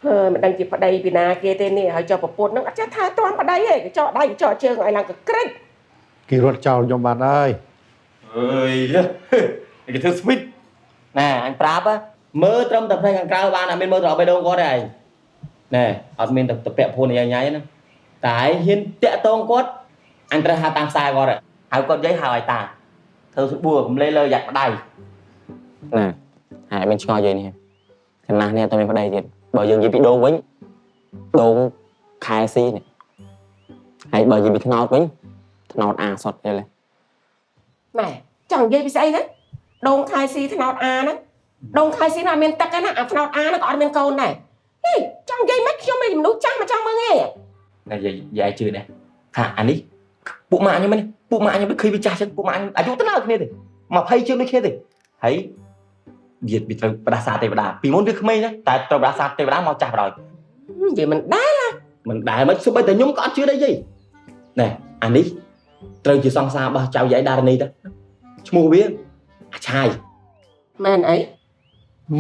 ហើយមិនដឹងជាប្តីពីណាគេទេនេះហើយចុះប្រពន្ធហ្នឹងអត់ចេះថែទាំប្តីទេកញ្ចក់ដៃកញ្ចក់ជើងឲ្យឡើងកក្រិច គេរត់ចោលខ្ញុំបាត់ហើយ អើយគេធ្វើស្វីតណែអញប្រាប់ហ៎មើលត្រឹមតែផ្នែកខាងក្រៅបានអត់មានមើលត្រង់បេះដូងគាត់ទេឯងណែអត់មានតែតពាក់ភួនញ៉ៃញ៉ៃណាតែឯងហ៊ានតាក់តងគាត់អញត្រូវហៅតាមខ្សែគាត់ហៅគាត់យាយហៅឲ្យតាធ្វើស្បួរកំលេលើយ៉ាក់ប្តី ណាហើយមានឆ្ងល់យាយនេះចំណាស់នេះអត់មានប្តីទៀតបើយើងនិយាយពីដូងវិញដូងខែស៊ីនេះហើយបើនិយាយពីថ្នោតវិញថ្នោតអាសុតយល់ទេ ណែចង់និយាយពីស្អីណាដងខែស៊ីថ្នោតអាហ្នឹងដងខែស៊ីហ្នឹងអត់មានទឹកទេណាអាថ្នោតអាហ្នឹងក៏អត់មានកូនដែរហេចង់និយាយមិនខ្ញុំមិនមនុស្សចាស់មកចង់មើលងាយ ណែយាយយាយជឿដែរថាអានេះពួកម៉ាក់ខ្ញុំនេះពួកម៉ាក់ខ្ញុំឃើញវាចាស់ចឹងពួកម៉ាក់ខ្ញុំអាយុទៅណាគ្នាទេ20ជាងដូចគ្នាទេហើយវាត្រូវផ្ដាសាទេវតាពីមុនវាក្មេងណាតែត្រូវផ្ដាសាទេវតាមកចាស់បណ្ដោយ និយាយមិនដែរ មិនដែលមិនសូម្បីតែខ្ញុំក៏អត់ជឿដែរយាយណែអានេះត្រូវជាសង្សាររបស់ចៅយាយដារនីទៅឈ្មោះវាអាឆាយ មែនអី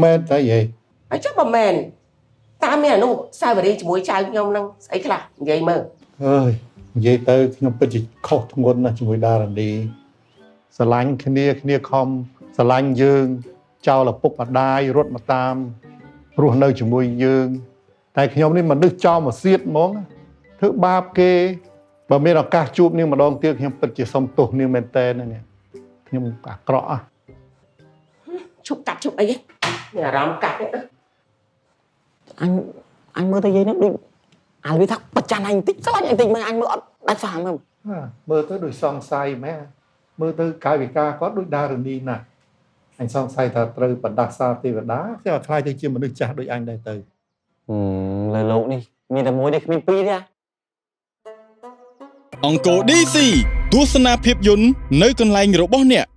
មែនតែយាយ ហើយចុះបើមែនតាមមានអនុសាវរីយ៍ជាមួយចៅខ្ញុំហ្នឹងស្អីខ្លះនិយាយមើល អើយនិយាយទៅខ្ញុំពិតជាខុសធ្ងន់ណាស់ជាមួយដារនីស្រឡាញ់គ្នាគ្នាខំស្រឡាញ់យើងចោលឪពុកម្ដាយរត់មកតាមរស់នៅជាមួយយើង តែខ្ញុំនេះមនុស្សចោលមកសៀតហ្មងធ្វើបាបគេបើមានឱកាសជួបនាងម្ដងទៀតខ្ញុំពិតជាសុំទោសនាងមែនតើនេះខ្ញុំអាក្រក់អស់ ឈប់កាត់ឈប់អីមានអារម្មណ៍កាត់ទេ អញអញមើលទៅយាយនេះដូចអាលវាថាប្រច័នអញបន្តិចស្លាញ់អញបន្តិចមើលអញមើលអត់ដាច់ហ្វាមើល មើលទៅដូចសង្ស័យមែនមើលទៅកាយវិការគាត់ដូចដារនីណាស់អញសង្ស័យថាត្រូវបណ្ដាសាទេវតាខ្ញុំឲ្យខ្លាចទៅជាមនុស្សចាស់ដូចអញដែរទៅ លើលោកនេះមានតែមួយទេគ្មានពីរទេ អង្គរ DC ទស្សនាភាពយន្តនៅកន្លែងរបស់អ្នក។